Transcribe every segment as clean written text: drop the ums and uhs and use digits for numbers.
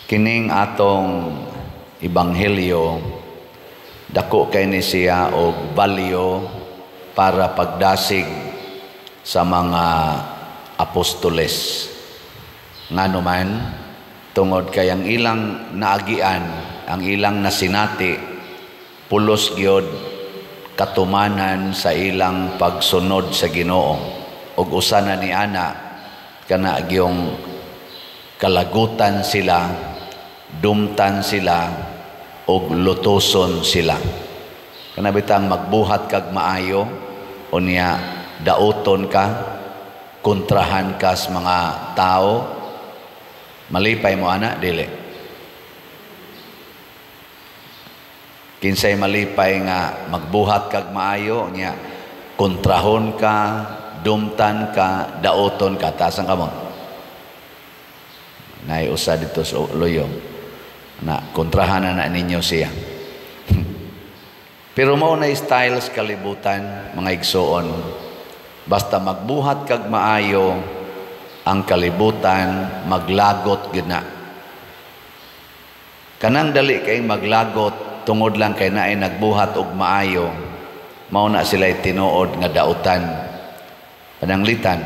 Kining atong ebanghelyo, dako kay ni siya og value para pagdasig sa mga apostoles. Ngano man, tungod kay ang ilang naagian, ang ilang nasinati, pulos gyud katumanan sa ilang pagsunod sa Ginoo. Ug usa na ni ana, kana gyung kalagutan sila, dumtan sila, ug lutuson sila. Kana bitang magbuhat kag maayo, unya dauton ka, kontrahan ka sa mga tao, malipay mo ana, dili? Kinsay malipay nga magbuhat kag maayo, unya kontrahon ka, dumtan ka, dauton ka? Taas ang kamot. Naay usa dito sa luyong na kontrahan na ninyo siya. Pero mao na styles kalibutan, mga igsoon. Basta magbuhat kag maayo, ang kalibutan maglagot gyud na. Kanang dali kay maglagot tungod lang kay naay nagbuhat og maayo, mao na sila tinuod nga dautan. Pananglitan,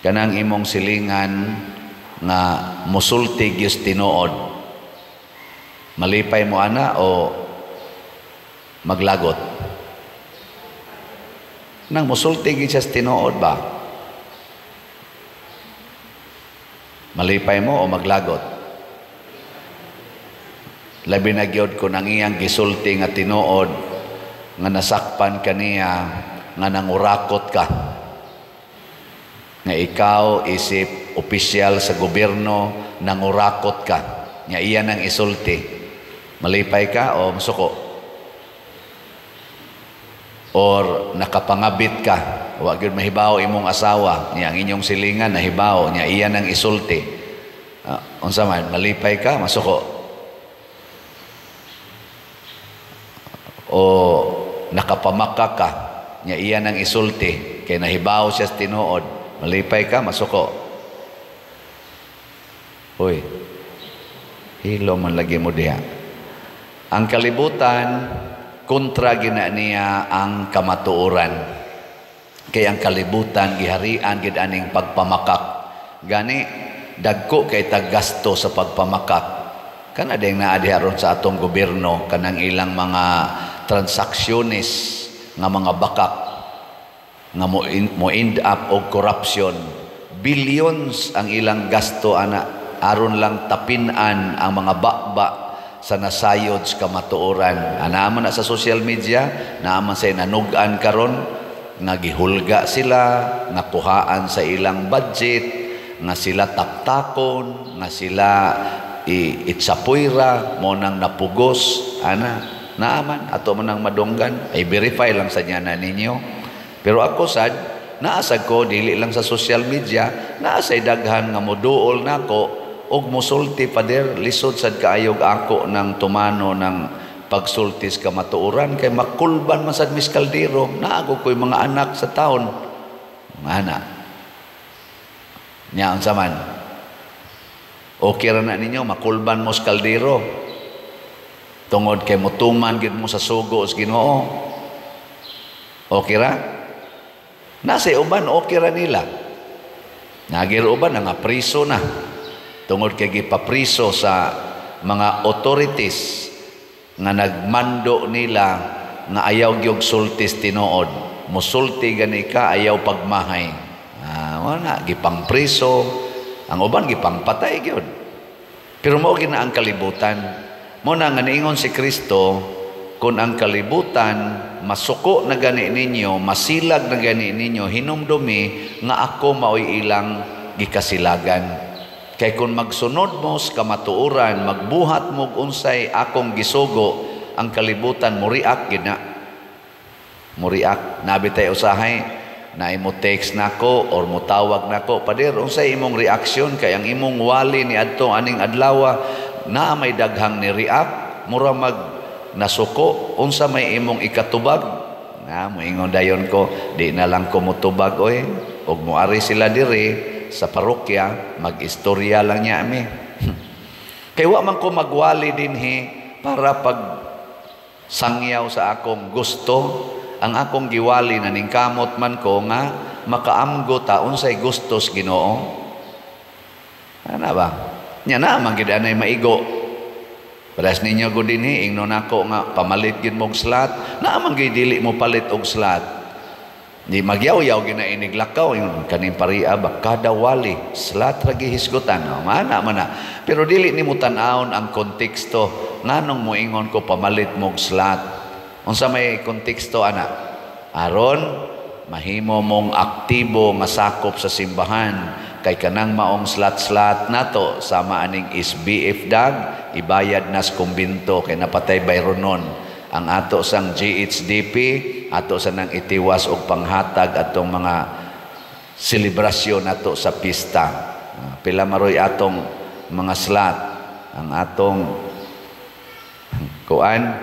kanang imong silingan nga musulti gyud tinuod, malipay mo ana o maglagot? Nang musulti gyud siya tinuod ba? Malipay mo o maglagot? Labi na gyud kung ang iyang gisulti nga tinuod nga nasakpan kaniya nga nangurakot ka, nga ikaw isip opisyal sa gobyerno, nangurakot ka nga iya nang isulti, malipay ka o musuko? Or nakapangabit ka, wa gyud mahibaw imong asawa niya, ang inyong silingan nahibaw niya, iya nang isulti, unsa man, malipay ka, masuko? O nakapamaka ka niya, iya nang isulti kay nahibaw siya sa tinuod, malipay ka, masuko? Uy, hilo man lagi mo diha. Ang kalibutan kontra gina niya ang kamatuoran. Kay ang kalibutan giharian gid aning pagpamakak. Gani dagko kay taggasto sa pagpamakak. Kana ding naa diha ron sa atong gobyerno, kanang ilang mga transaksyones nga mga bakak nga mo end up og corruption. Billions ang ilang gasto ana aron lang tapin-an ang mga bakba sa nasayod sa kamatuoran. Ana man na sa social media, naaman sa nanugan karon nga gihulga sila, nga kuhaan sa ilang budget, nga sila taptakon, nga sila itsapuyra, mo nang napugos, ana, naaman, ato man ang madunggan, ay verify lang sa niya na ninyo. Pero ako sad, naasag ko, dili lang sa social media, naasay daghan nga moduol nako, og musulti, Pader, lisod sad kaayog ako ng tumano ng pagsultis kamatuoran kay makulban man sad mis kaldero, naago ko'y mga anak sa taon. Mga anak. Nya unsa man? Okay ra na ninyo makulban mo sa kaldero. Tungod kay mutuman gid mo sa sugo sa Ginoo. Okay ra? Nasa uban okay ra nila. Nagir uban nga priso na. Tungod kay gipapriso sa mga authorities nga nagmando nila nga ayaw gyud sultis tinuod. Musulti gani ka, ayaw pagmahay. Wala gipangpriso, ang uban gipangpatay gyud. Pero mao gina ang kalibutan. Mo na nga niingon si Kristo, kun ang kalibutan masuko na gani ninyo, masilag na gani ninyo, hinumdumi nga ako maoy ilang gikasilagan. Kay kung magsunod mo sa kamatuoran, magbuhat mo unsay akong gisugo, ang kalibutan muriak gid na. Muriak. Nabi tayo usahay, na imo text nako or mutawag nako, "Pader, unsay imong reaksyon kay ang imong wali ni adto aning adlaw na may daghang ni react, mura mag nasuko, unsa may imong ikatubag?" Na moingon dayon ko, "Di na lang ko motubag oy, ug moari sila diri sa parokya, mag-istorya lang niya ami." Kay wa man ko magwali dinhi para pag sangyaw sa akong gusto. Ang akong giwali, naningkamot man ko nga makaamgo ta unsay gustos Ginoo. Ana ba? Nya na man gid anay maigo. Paras ninyo gud dinhi, ingnon nako nga pamalit gid mo og slot, naa man gid dili mo palit og slot. Di magyaw-yaw gina inig lakaw ingon kaning paria ba, kada wali slot ra gihisgutan. Oh, mana man na. Pero dili nimo tan-awon ang konteksto nganong moingon ko pamalit mo og slot. Unsa may konteksto ana? Aron mahimo mong aktibo nga sakop sa simbahan, kay kanang maong slot-slot nato sama aning SBF dag ibayad nas kumbinto kay napatay bayronon. Ang ato sang GHDP ato sa nang itiwas og panghatag atong mga selebrasyon nato sa pista. Pila maroy atong mga slot, ang atong kuan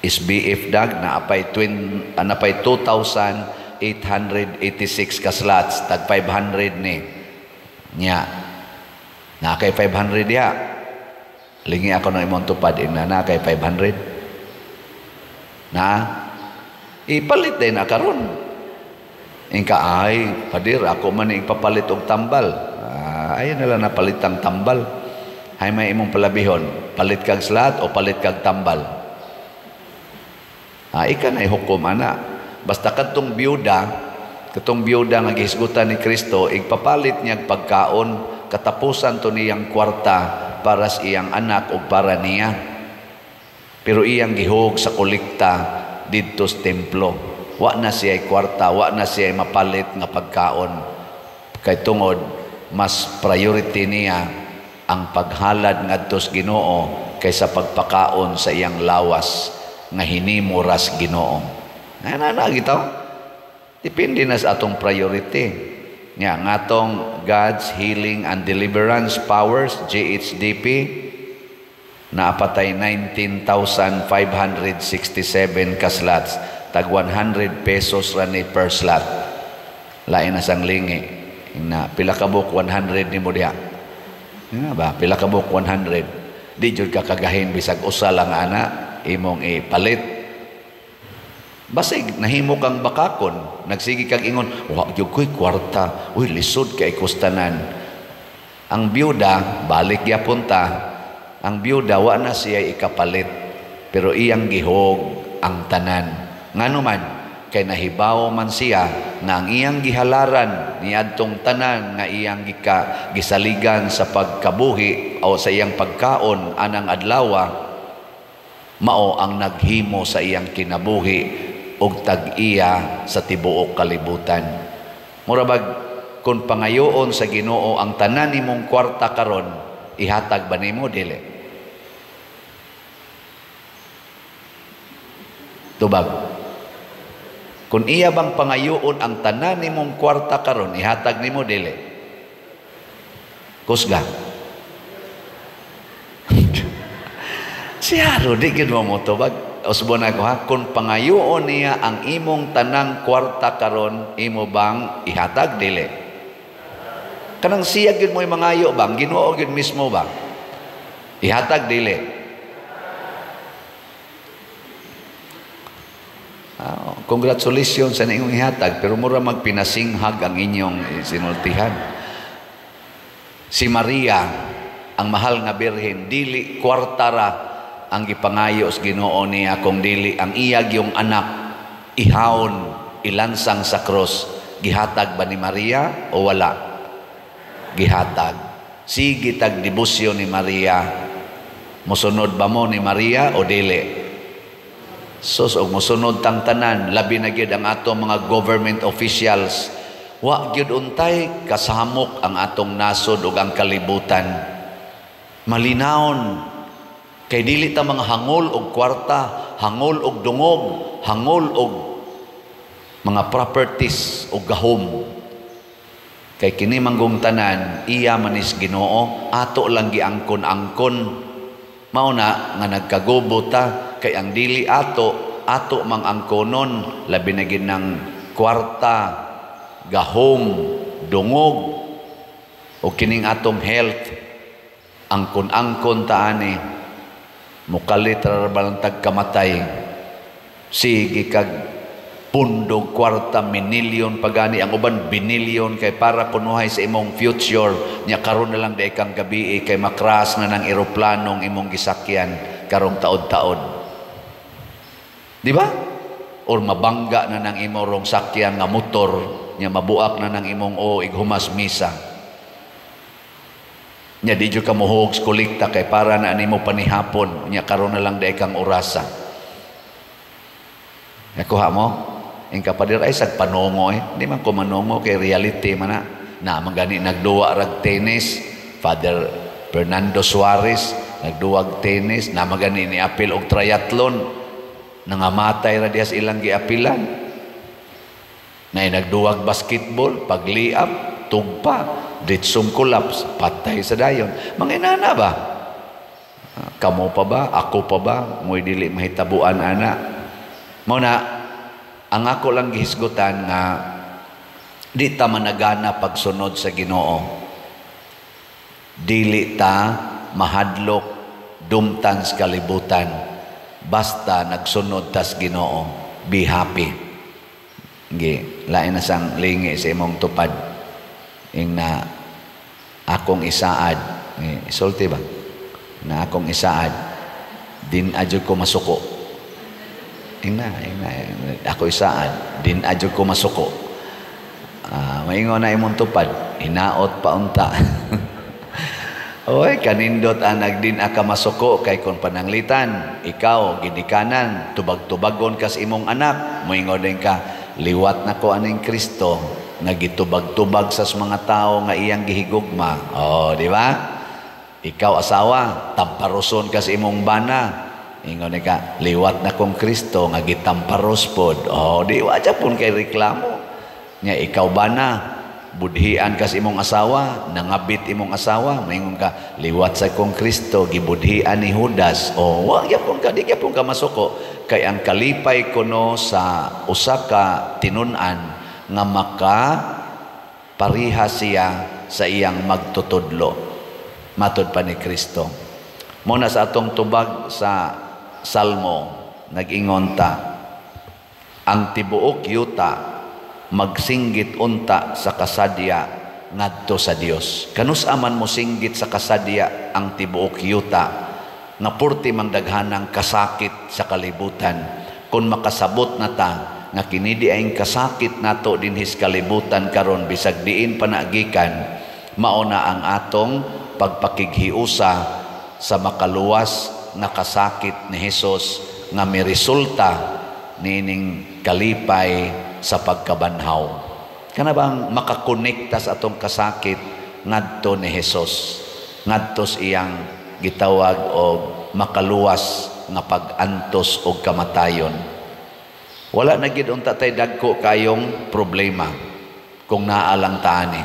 SBF dag na apay twin napay 2,886 ka slots, tag 500 ni nya na kay 500 diha. Lingi ako ng imong tupad ina na kay 500 na ipalit din na karon. Ingka ay padir ako man ipapalit og tambal. Ayon na lang napalit ang tambal. Hay may imong palabihon, palit kag slot o palit kag tambal. Ika na hukom ana. Basta katong biyuda nga gihisgutan ni Kristo, igpapalit niya pagkaon, katapusan to niyang kwarta para sa iyang anak o para niya. Pero iyang gihug sa kolekta didto sa templo. Wa na siya kwarta, wa na siya mapalit nga pagkaon. Kay tungod mas priority niya ang paghalad ngadto sa Ginoo kaysa pagpakaon sa iyang lawas nga hinimo ras Ginoo. Ana na gitaw. Depende na sa atong priority. Nga ngatong God's Healing and Deliverance Powers GHDP naapatay 19,567 ka slots, tag 100 pesos ra ni per slot. Lain na sang lingi. Na pila ka buok 100 nimo diha? Nga ba pila ka buok 100? Di jud ka kagahin bisag usa lang ana imong ipalit. Basig nahimo kang bakakon, nagsige kag ingon, wa gyud koy kwarta, uy lisod kay kustanan. Ang byuda balik gyapon ta. Ang byuda wa na siya ikapalit, pero iyang gihog ang tanan. Ngano man kay nahibaw man siya nga ang iyang gihalaran niadtong tanan nga iyang gisaligan sa pagkabuhi o sa iyang pagkaon anang adlawa, mao ang naghimo sa iyang kinabuhi og tag-iya sa tibuok kalibutan. Mura bag kun pangayoon sa Ginoo ang tanan nimong kwarta karon, ihatag ba nimo dili? Tubag. Kun iya bang pangayoon ang tanan nimong kwarta karon, ihatag nimo dili? Kusga. Siyaro di gid mo motubag. Usbon ako ha, kun pangayoon niya ang imong tanang kwarta karon, imo bang ihatag dili? Kanang siya gid mo'y mangayo bang Ginoo gid mismo ba? Ihatag dili? Congratulations sa inyong ihatag, pero mura magpinasinghag ang inyong sinultihan. Si Maria, ang mahal nga birhen, dili kwartara ang gipangayo sa Ginoo niya kung dili ang iyag yung anak ihawon ilansang sa krus. Gihatag ba ni Maria o wala? Gihatag. Sige tag debosyon ni Maria. Mosunod ba mo ni Maria o dili? Sus, og mosunod tang tanan, labi na gyud ang atong mga government officials. Wa gyud untay kasamok ang atong nasod ug ang kalibutan. Malinawon kay dili ta mga hangol og kwarta, hangol og dungog, hangol og mga properties og gahom. Kay kini manggong tanan, iya manis Ginoo, ato lang giangkon-angkon. Mao na nga nagkagubo ta kay ang dili ato, ato mang angkonon, labi na gid ng kwarta, gahom, dungog o kining atong health. Angkon-angkon ta ani, mukalit ra balantag kamatay. Sige kag pundog kwarta, minilyon pagani ang uban, binilyon, kay para kunuhay sa imong future nya. Karon na lang di kang gabi kay makras na ng eroplanong imong gisakyan karong taod-taod, di ba? Or mabangga na ng imong sakyan nga motor nya, mabuak na ng imong o ighumas misa nya, di jud ka mohuog sa kolekta kay para na nimo panihapon nya. Karon na lang di kang orasa. Nakuha mo? Ang kapadir ay sag panongo eh. Di man ko manongo kay reality man na. Na man gani nagduwa rag tennis. Father Fernando Suarez nagduwag tennis. Na man gani ni apil og triathlon. Nangamatay ra diha sa ilang giapilan. Na nagduwag basketball, pagliap, tugpa, ditsong collapse, patay sa dayon. Mga inana ba? Kamo pa ba? Ako pa ba? Mo'y dili mahitabuan ana. Mao na ang ako lang gihisgutan nga di ta managana pagsunod sa Ginoo. Dili ta mahadlok dumtan sa kalibutan basta nagsunod tas Ginoo. Be happy. Gi, lain na sang lingi sa imong tupad. Ing na akong isaad, eh, isulti ba? Na akong isaad, din adyo ko masuko. Ing na, ako isaad, din adyo ko masuko. Maingon na imong tupad, hinaot pa unta. Oy, kanindot ang nagdin aka masuko kay kon pananglitan, ikaw ginikanan, tubag-tubagon kas imong anak, moingon din ka, liwat na ko aning Kristo nga gitubag-tubag sa mga tao nga iyang gihigugma. Oh, di ba? Ikaw asawa, tamparoson kas imong bana. Ingon ni ka, liwat na kong Kristo nga gitamparos pod. Oh, di wa pun kay reklamo. Nya ikaw bana, budhian kas imong asawa, nangabit imong asawa, maingon ka, liwat sa kong Kristo gibudhian ni Judas. Oh, wa gyapon ka, di gyapon ka masuko kay ang kalipay kuno sa usa ka tinun-an nga maka pariha siya sa iyang magtutudlo matud pa ni Kristo. Muna sa atong tubag sa Salmo, nag-ingon ta, ang tibuok yuta magsinggit unta sa kasadya ngadto sa Dios. Kanus aman mo singgit sa kasadya ang tibuok yuta nga purti mang daghanang kasakit sa kalibutan, kung makasabot na ta nga kini di ay kasakit nato dinhis kalibutan karon, bisag diin panagikan, mao na ang atong pagpakighiusa sa makaluwas nga kasakit ni Hesus nga miresulta niining kalipay sa pagkabanhaw. Kana bang makakonekta sa atong kasakit ngadto ni Hesus, ngadto sa iyang gitawag og makaluwas nga pag-antos og kamatayon. Wala na gid unta tay dagko kayong problema kung naa lang ta ani.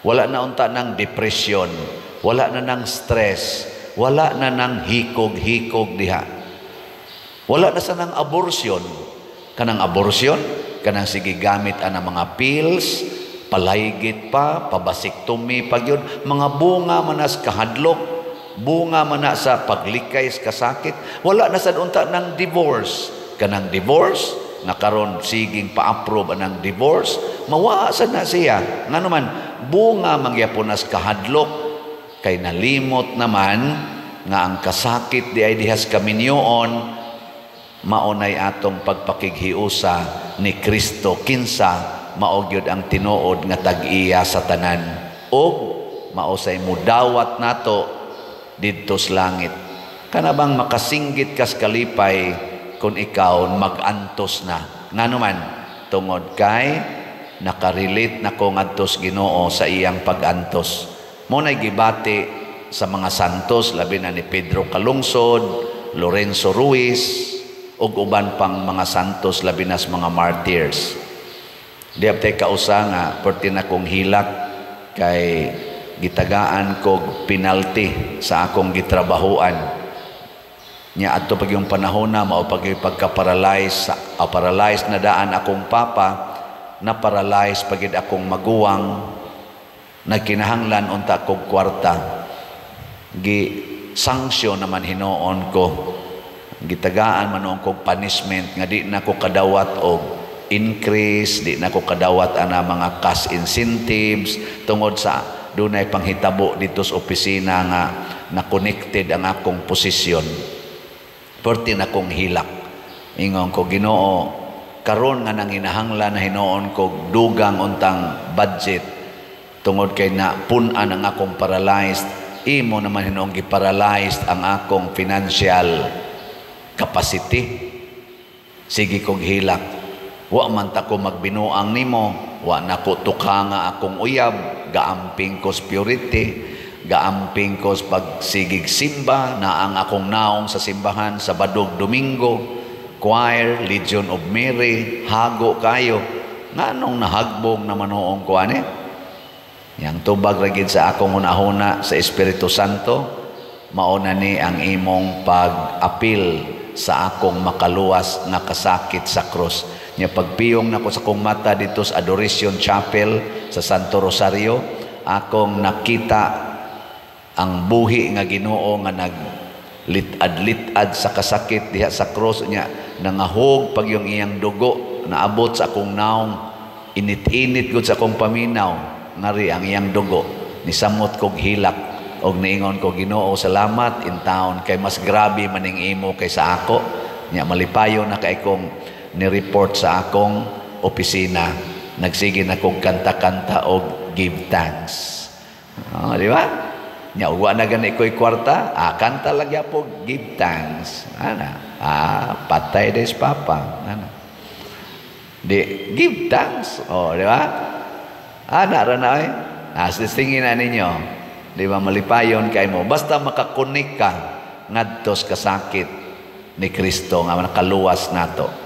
Wala na unta ng depression, wala na ng stress, wala na ng hikog-hikog diha. Wala na sa nang abortion. Kanang abortion, kanang sige gamit ana mga pills, palaygit pa, pabasiktomy pa gyud, mga bunga manas kahadlok, bunga man na sa paglikay sa kasakit. Wala na sad unta ng divorce. Kanang divorce, nga karon siging pa-approve anang divorce, mawa sad na siya. Ngano man, bunga mangyapon nas kahadlok kay nalimot naman nga ang kasakit di ay dihas kaminyoon maunay atong pagpakighiusa ni Kristo, kinsa mao gyud ang tinuod nga tag-iya sa tanan ug mao say mudawat nato didto sa langit. Kana bang makasinggit kas kalipay kung ikaw mag-antos na? Ngano man, tungod kay nakarelate na ko ngadto sa Ginoo sa iyang pag-antos. Mo nay gibati sa mga santos, labi na ni Pedro Calungsod, Lorenzo Ruiz ug uban pang mga santos, labi na sa mga martyrs. Di abtay kausa nga perti na kong hilak kay gitagaan kog penalty sa akong gitrabahoan. Nya adto pag yung panahon na mao pag yung pagka-paralyze, paralyzed na daan akong papa, na paralyze pagid akong maguwang, nagkinahanglan unta kog kwarta. Gi sanction naman hinoon ko, gitagaan man noon kog punishment nga di na ko kadawat og increase, di na ko kadawat ana mga cash incentives tungod sa dunay panghitabo dito sa opisina nga na connected ang akong posisyon. Perti na kong hilak. Ingon ko, "Ginoo, karon nga nanginahanglan na hinoon ko dugang untang budget tungod kay na pun-an ang akong paralyzed, imo naman hinoong giparalyzed ang akong financial capacity. Sige kog hilak. Wa man ta ko magbinuang nimo, wa na ko tukanga akong uyab, gaamping ko purity, gaamping ko pagsigig simba na ang akong naong sa simbahan sa Badog Domingo, choir, Legion of Mary, hago kayo. Nganong nahagbong naman noong ko ani?" Yang tubag ra gid sa akong hunahuna sa Espiritu Santo, mao na ni ang imong pag-apil sa akong makaluwas nga kasakit sa krus. Nya pagpiyong nako sa akong mata dito sa Adoration Chapel sa Santo Rosario, akong nakita ang buhi nga Ginoo nga nag litad-litad sa kasakit diha sa krus niya, nangahog pag yung iyang dugo naabot sa akong naong, init-init gud sa akong paminaw ngari ang iyang dugo. Nisamot kog hilak og niingon ko, "Ginoo, salamat in town kay mas grabe maning imo kaysa ako." Nya malipayon na kay kong ni-report sa akong opisina. Nagsige na kog kanta-kanta og give thanks. Oh, di ba? Nya wa na gani ko'y kwarta, kanta lang po give thanks. Ana, patay des papa. Ana. Di give thanks. Oh, di ba? Ana ra na ay. Tingin na ninyo. Di ba malipayon kay mo basta makakunik ka ngadto sa kasakit ni Kristo nga nakaluwas nato.